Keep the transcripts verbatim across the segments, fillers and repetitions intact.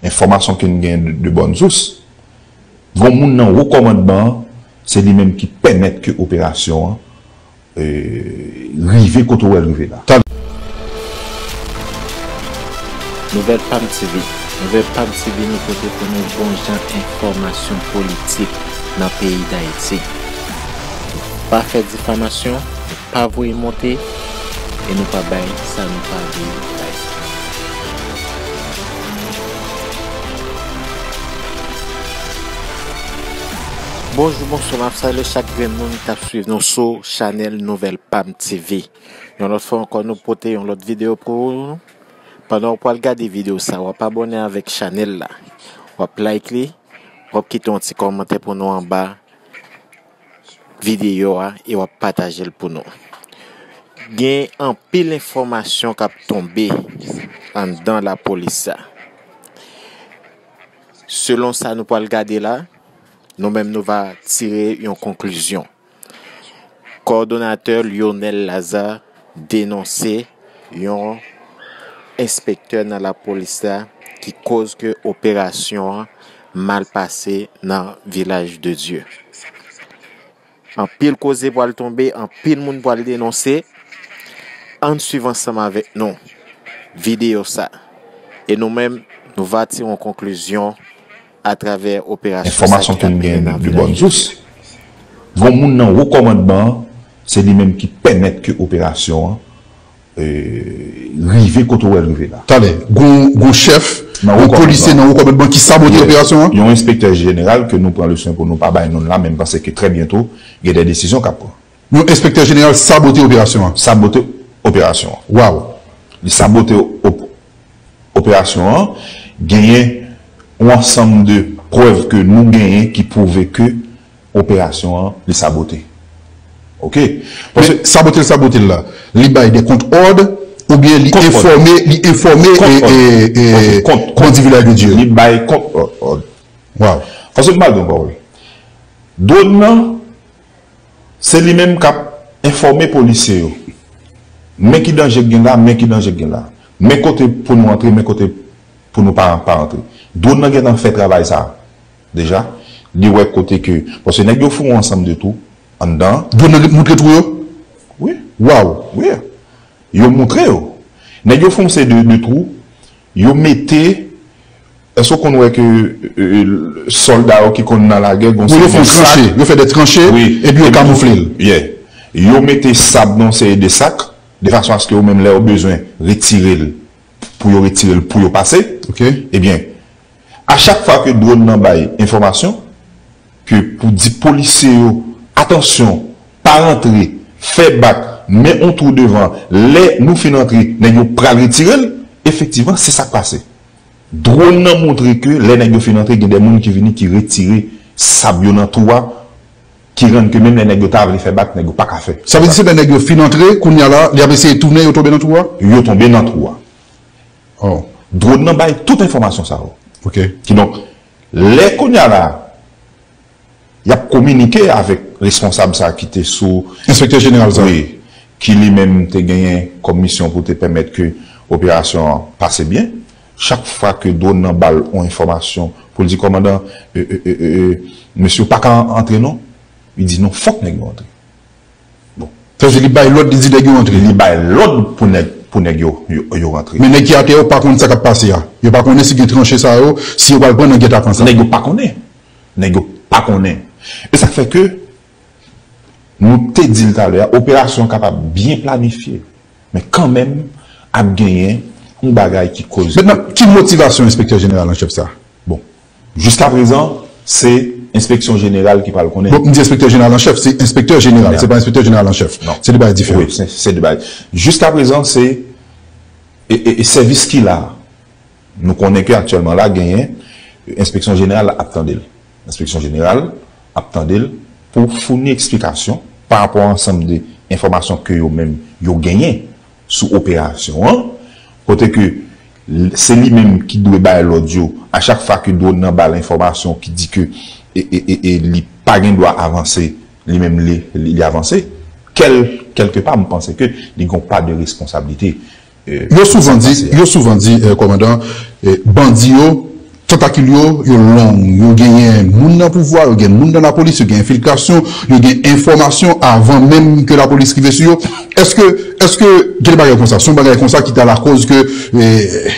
Enfòmasyon ke n gen de, de bòn sous, gon moun nan wo kòmandman an, se li menm ki pèmèt ke operasyon an e, rive kote w wè l rive la. Talè. Nouvèl Pam TV. Nouvèl Pam TV nou pote pou nou bon jan enfòmasyon politik nan peyi Dayiti. Nou pa fè difamasyon, nou pa voye monte, e nou pa bay sa nou pa dwe bay. Bonjou, bonswa, m ap salye chak grenn moun k ap swiv nou sou chanèl Nouvèl Pam TV. Yon lòt fwa ankò, nou pote yon lòt videyo pou ou. Pandan w pral gade videyo sa, w ap abòne avèk chanèl la. W ap like li, w ap kite yon ti kòmantè pou nou anba videyo a e w ap pataje l pou nou. Gen anpil enfòmasyon k ap tonbe anndan lapolis la. Selon sa nou pral gade la, nou menm nou va tire yon konklizyon. Kowòdonatè Lionel Lazarre denonse yon enspektè nan lapolis la ki koz ke operasyon an mal pase nan Vilaj de Dye. Anpil koze pral tonbe, anpil moun pral denonse. Ann swiv ansanm avèk nou videyo sa. E nou menm, nou va tire yon konklizyon atravè operasyon sa ki ap mennen nan Vilaj de Dye. Gon moun nan wo kòmandman an, se li menm ki pèmèt ke operasyon an e, rive kote w wè l rive la. Talè, gon, gon chèf, gon polisye nan wo kòmandman ki sabote operasyon an? Yon enspektè jeneral ke nou pran le swen pou nou pa bay non l la, men m panse ke trè byento, gen de desizyon k ap pran. Yon enspektè jeneral sabote operasyon an? Sabote operasyon an. Waw! Li sabote op- operasyon an, genyen yon ansanm de prèv ke nou genyen ki pwouve ke operasyon an, li sabote. Oke? Men sabote l sabote l la, li bay de kont òd oubyen li enfòme, li enfòme e, e, e, bandi Vilaj de Dye? Li bay kont òd. Waw. Paske m pral gen yon pawòl. Dwòn nan, se li menm k ap enfòme polisye yo. Men ki danje k gen la, men ki danje k gen la. Men kote pou nou antre, men kote pou nou pa, pa antre. Dwòn nan gentan fè travay sa a. Deja, li wè kote ke, paske nèg yo foure yon ansanm de twou anndan. Dwòn nan moutre twou yo? Wi. Waw. Wi. Yo moutre yo. Nèg yo fè yon seri de, de twou, yo mete, èske w konn wè ke, e, e, sòlda yo ki konn nan lagè, gon seri de sak? Wi, yo fè yon tranche, yo fè de tranche, epi yo kamoufle l. Yeah. Yo mete sab nan yon seri de sak, de fason aske yo menm lè yo bezwen retire l, pou yo retire l, pou yo pase. Oke. Ebyen, a chak fwa ke dwòn nan bay enfòmasyon, ke pou di polisye yo, atansyon, pa rantre, fè bak, men yon twou devan, lè nou fin antre, nèg yo pral retire l, efektivman, se sa k pase. Dwòn nan montre ke lè nèg yo fin antre, gen de moun ki vini ki retire sab yo nan twou a, ki rann ke menm lè nèg yo ta vle fè bak, nèg yo pa ka fè. Sa vle di se lè nèg yo fin antre, kounye a la, li ap eseye tounen, yo tonbe nan twou a? Yo tonbe nan twou a. Oh. Dwòn nan bay tout enfòmasyon sa yo. Oke. Kidonk, lè kounye a la, y ap kominike avèk responsab sa ki te sou. Enspektè jeneral sa. Wi, ki li menm te genyen kòm misyon pou te pèmèt ke operasyon an pase byen. Chak fwa ke dwòn nan ba l yon enfòmasyon pou l di, kòmandan, e, e, e, e, e, mesye yo pa ka antre non, li di non, fòk nèg yo antre. Bon. Sa vle di li bay lòd, li di nèg yo antre. Li bay lòd pou nèg, pou nèg yo, yo, yo rantre. Men nèg ki atè yo pa konn sa k ap pase a. Yo pa konnen si gen tranche sa yo, si yo pral pran nan gètapan sa. Nèg yo pa konnen. Nèg yo pa konnen. E sa k fè ke, nou te di l talè a, operasyon an kapab byen planifye. Men kanmenm, ap genyen yon bagay ki koze. Mentnan, ki motivasyon enspektè jeneral an chèf sa? Bon, jiskaprezan, se enspeksyon jeneral ki pral konnen. Bon, m di enspektè jeneral an chèf, se enspektè jeneral, se pa enspektè jeneral an chèf. Non. Se de bagay diferan. Wi, se, se de bagay. Jiskaprezan, se, e, e, e sèvis ki la a. Nou konnen ke aktyèlman la, genyen, enspeksyon jeneral ap tande l. Enspeksyon jeneral ap tande l pou founi eksplikasyon pa rapò a ansanm de enfòmasyon ke yo menm yo genyen sou operasyon an, kote ke l-, se li menm ki dwe bay lòd yo a chak fwa ke dwòn nan ba l enfòmasyon ki di ke e, e, e, e li pa gen dwa avanse, li menm li, li, li avanse. Kèl-, kèlkepa, m panse ke li gen yon pa de responsablite. Yo souvan di, yo souvan di, eh, kòmandan, eh, bandi yo, tantakil yo, yo long. Yo genyen moun nan pouvwa, yo gen moun nan lapolis, yo gen enfiltrasyon, yo gen enfòmasyon avan menm ke lapolis rive sou yo. Èske, èske gen de bagay konsa? Se yon bagay konsa ki ta lakòz ke, eh,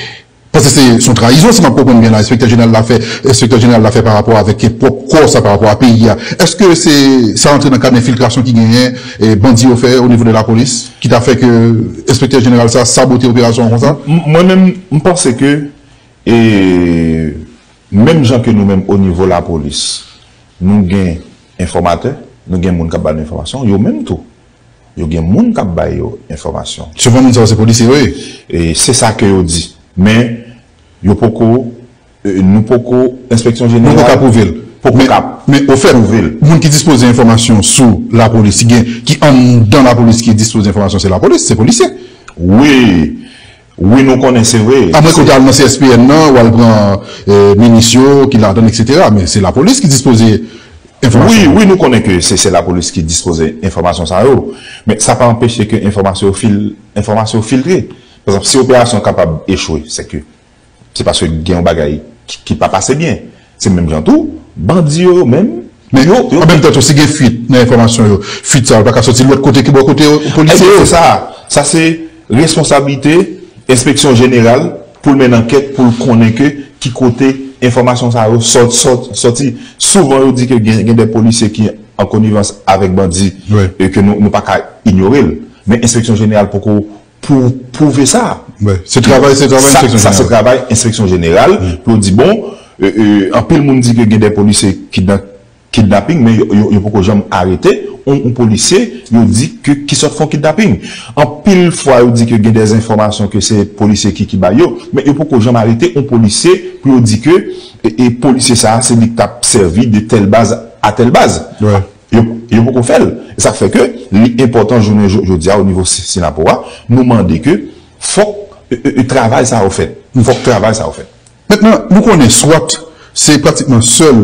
paske se, se yon trayizon, si m ap konprann byen la, enspektè jeneral la fè, enspektè jeneral la fè pa rapò avèk pwòp kò sa, pa rapò a peyi a. Èske se sa rantre nan kad enfiltrasyon ki genyen, eh, bandi yo fè o nivo de lapolis, ki ta fè ke enspektè jeneral sa sabote operasyon an konsa? M-, mwen menm, m panse ke, eh, menm jan ke nou menm o nivo lapolis, nou gen enfòmatè, nou gen moun k ap ba nou enfòmasyon, yo menm tou, yo gen moun k ap ba yo enfòmasyon. Souvan moun sa yo se polisye yo ye. E se sa ke yo di. Men, yo poko, eh, nou poko, enspeksyon jeneral poko ka pwouve l. Poko ka pwouve l. Men ofèt, moun ki dispoze enfòmasyon sou lapolis, ki gen, ki anndan lapolis ki dispoze enfòmasyon, se lapolis, se polisye. Wi. Wi, nou konnen, se vre. Amwen ke w te al nan C S P N nan, w al pran, eh, minis yo ki ladan, etsetera. Men se lapolis ki dispoze enfòmasyon. Wi, wi, nou konnen ke se, se lapolis ki dispoze enfòmasyon sa yo. Men sa pa anpeche ke enfòmasyon yo fil-, enfòmasyon yo filtre. Pa egzanp, si operasyon kapab echwe, se ke se paske gen yon bagay ki, ki pa pase byen. Se menm jan tou, bandi yo, yo menm, men yo, yo an menm tan tou, si gen fuit nan enfòmasyon yo, fuit sa yo pa ka soti lòt kote ki bò kote yo, polisye yo. Se sa, sa se responsablite enspeksyon jeneral pou l mennen ankèt, pou l konnen ke ki kote enfòmasyon sa yo sòt, sòt, sòti. Souvan yo di ke gen, gen de polisye ki an konivans avèk bandi, e ke nou, nou pa ka inyore l. Men enspeksyon jeneral poko pou pwouve sa. Wi, se travay, se travay enspeksyon jeneral. Sa se travay enspeksyon jeneral pou yo di, bon, e, e, anpil moun di ke gen de polisye ki nan kidnaping, men yo, yo, yo poko janm arete yon, yon polisye, yo di ke ki sot fè yon kidnaping. Anpil fwa, yo di ke gen de enfòmasyon ke se polisye ki, ki bay yo, men yo poko janm arete yon polisye pou yo di ke, e, e, polisye sa a, se li k t ap sèvi de tèl baz a tèl baz. Yo, yo poko fè l. E sa k fè ke li enpòtan jounen jo-, jodi a, o nivo Si-, Sinapo a, nou mande ke fòk, e, e, e, travay sa yo fèt. Fòk travay sa yo fèt. Mentnan, nou konnen swat se pratikman sèl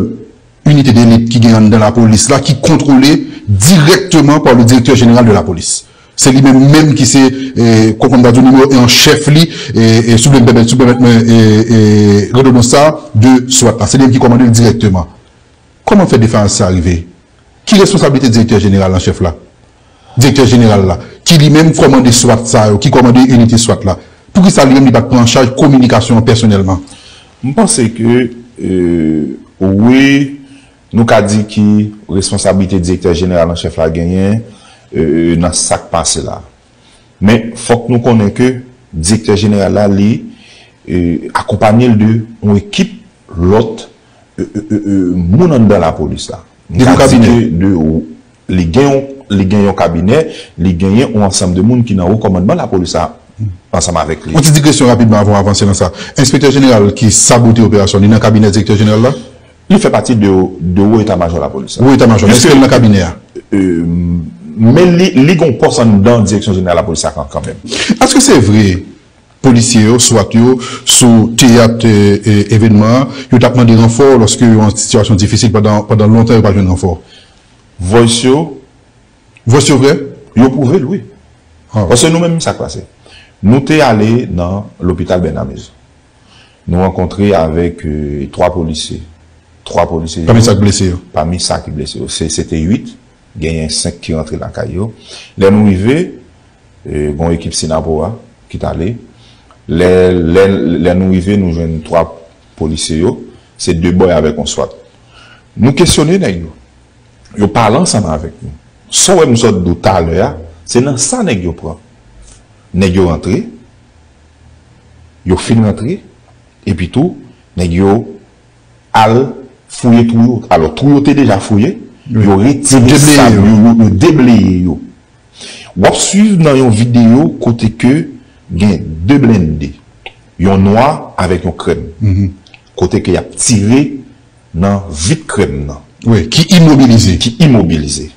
inite delit ki gen anndan lapolis la, ki kontwole dirèkteman pa le directeur général de la police. Se li menm menm ki se, eh, kòm m ta di w, nimewo en an chèf li, eh, eh, si w vle m pèmèt, si w pèmèt mwen, eh, eh, redonans sa, de swat la. Se li menm ki kòmande l dirèkteman. Kòman fè defayans sa rive? Ki responsablite direktè jeneral an chèf la? Direktè jeneral la, ki li menm kòmande swat sa yo, ki kòmande inite swat la, poukisa li menm li pa t pran an chaj kominikasyon an pèsonèlman? M panse ke, eh, wi, nou ka di ki responsablite direktè jeneral an chèf la genyen, eh, nan sa k pase la. Men fòk nou konnen ke direktè jeneral la, li, eh, akonpanye l de yon ekip lòt, eh, eh, eh, eh, moun anndan lapolis la. M ka di ke de, li gen yon, li gen yon kabinè, li genyen yon ansanm de moun ki nan wo kòmandman lapolis la ansanm avèk li. Yon ti digresyon rapidman avan w avanse nan sa. Enspektè jeneral ki sabote operasyon, li nan kabinè direktè jeneral la? Li fè pati de, de wo eta majò lapolis la. Wo eta majò, men èske l nan kabinè a? Eh, men li, li gen yon pòs anndan direksyon jeneral lapolis la kan, kanmenm. Èske se vre polisye yo, swat yo, sou teyat, eh, eh, evènman an, yo t ap mande ranfò lòske yo an sitiyasyon difisil pandan, pandan lontan yo pa jwenn ranfò? Voice yo. Voice yo vre? Yo pwouve l, wi. Ah. Paske nou menm, sa k pase? Nou te ale nan lopital Bènamez. Nou rankontre avèk, eh, twa polisye. Twa polisye yo. Pami sa k blese yo? Pami sa ki blese yo. Se, se te uit. Genyen senk ki rantre lakay yo. Lè nou rive, eh, gen yon ekip Sinapo a ki t ale. Lè, lè, lè nou rive, nou jwenn twa polisye yo. Se de bòy avèk yon swat. Nou kesyone nèg yo. Yo pale ansanm avèk nou. Sa w wè m sot di w talè a, se nan sa nèg yo pran. Nèg yo rantre, yo fin rantre, epi tou, nèg yo al fouye twou yo. Alò, twou yo te deja fouye, yo retire sab yo, yo, yo debleye yo. W ap swiv nan yon videyo kote ke gen de blende, yon nwa avèk yon krèm, kote ke y ap tire nan vit krèm nan. Wi, ki imobilize. Ki imobilize.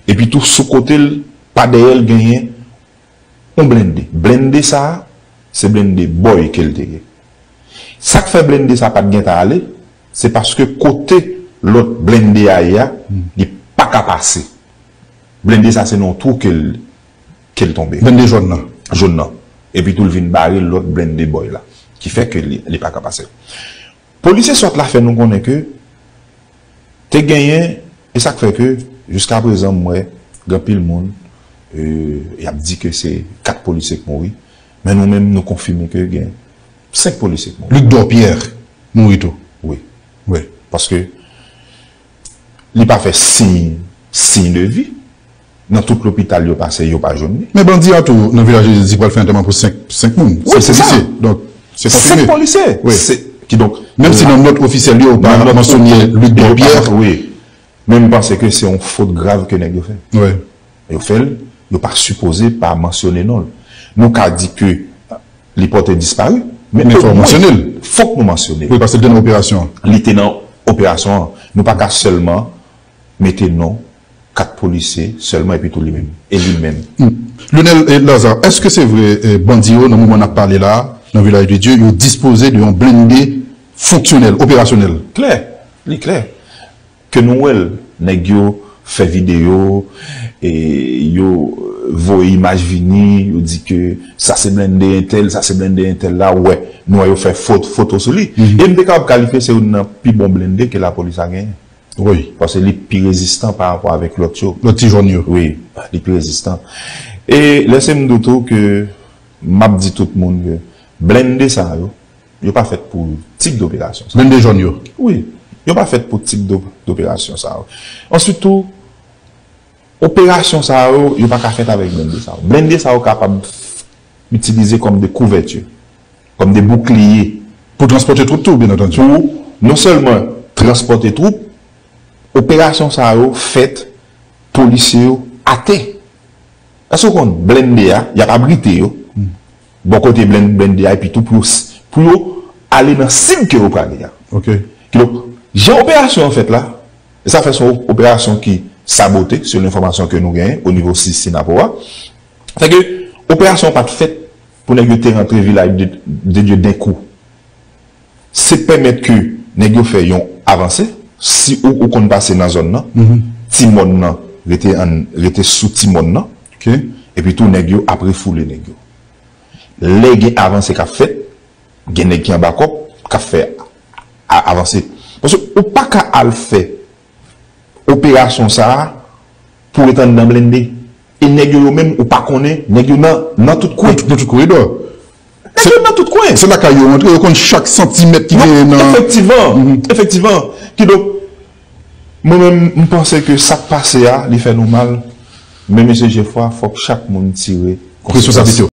Epi tou, sou kote l, pa dèyè l, genyen yon blende. Blende sa a, se blende bòy ke l te ye. Sa k fè blende sa a pa t gentan ale, se paske kote lòt blende a ye a, li pa ka pase. Blende sa a, se nan yon twou ke l, ke l tonbe. Blende jòn nan. Jòn nan. Epi tou, l vin bare lòt blende bòy la. Ki fè ke li, li pa ka pase. Polisye swat la fè nou konnen ke te genyen, e sa k fè ke jiska prezan m wè gen anpil moun, e, y ap di ke se kat polisye k mouri, men nou menm nou konfime ke gen senk polisye k mouri. Luc Dorpierre mouri tou. Wi. Wi. Paske li pa fè siy, siy de vi. Nan tout lopital yo pase, yo pa jwenn li. Men bandi a tou, nan Vilaj de Dye, di pral fè antèman pou senk, senk moun. Wi, se sa. Senk polisye. Donk, se konfime. Senk polisye. Wi. Se, kidonk, menm si nan nòt ofisyèl yo, yo pa mansyone Luc Dorpierre. Wi. Men m panse ke se yon fot grav ke nèg yo fè. Wi. Yo fè l, yo pa sipoze pa mansyone non l. Nou ka di ke li pòte dispari, men fòk nou mansyone l. Fòk nou mansyone l. Wi, paske l te nan operasyon an. Li te nan operasyon an. Nou pa ka sèlman mete non kat polisye sèlman epi tou li menm. E li menm. Hmm. Lionel, eh, Lazarre, èske se vre, eh, bandi yo, nan moman n ap pale la, nan Vilaj de Dye, yo dispoze de yon blende fonksyonèl, operasyonèl? Klè, li klè. Ke nou wè l, nèg yo fè videyo, e yo voye imaj vini, yo di ke sa se blende entèl, sa se blende entèl la, wè, nou wè yo fè fot-, foto sou li. Mhm. E m te kapab kalifye se youn nan pi bon blende ke lapolis la genyen. Wi. Paske li pi rezistan pa rapò avèk lòt yo. Lòt ti jòn yo. Wi, li pi rezistan. E lèse m di w tou ke m ap di tout moun ke blende sa yo, yo pa fèt pou tip doperasyon sa. Blende jòn yo. Wi, yo pa fèt pou tip do-, doperasyon sa yo. Answit tou, operasyon sa yo, yo pa ka fèt avèk blende sa yo. Blende sa yo kapab itilize kòm de kouvèti, kòm de boukliye. Pou transpòte twoup tou, byen antandi. Pou non sèlman transpòte twoup, operasyon sa yo fèt polisye yo atè. Èske w konn blende a, y ap abrite yo bò kote blen-, blende a, epi tou pou yo s-, pou yo ale nan sib ke yo prale a. Ok. Kidonk, jan operasyon an fèt la, e sa fè se yon operasyon ki sabote, selon enfòmasyon ke nou genyen o nivo sis Sinapo a. Sèke operasyon an pa t fèt pou nèg yo te rantre Vilaj de, de Dye denkou. Se pèmèt ke nèg yo fè yon avanse, si ou, ou konn pase nan zòn nan, ti mòn nan, rete an, rete sou ti mòn nan, epi tou nèg yo ap refoule nèg yo. Lè gen avanse k ap fèt, gen nèg ki anba kòb k ap fè a-, avanse. Paske ou pa ka al fè operasyon sa a pou ret anndan blende. E nèg yo, yo menm, ou pa konnen, nèg yo nan, nan tout kwen. Nan tout koridò. Nèg yo nan tout kwen. Se lakay yo rantre, yo konn chak santimèt ki genyen nan. Efektivman, efektivman. Kidonk, mwen menm, m panse ke sa k pase a, li fè nou mal. Men mesye Jefwa, fòk chak moun tire konsekwans. Responsablite yo.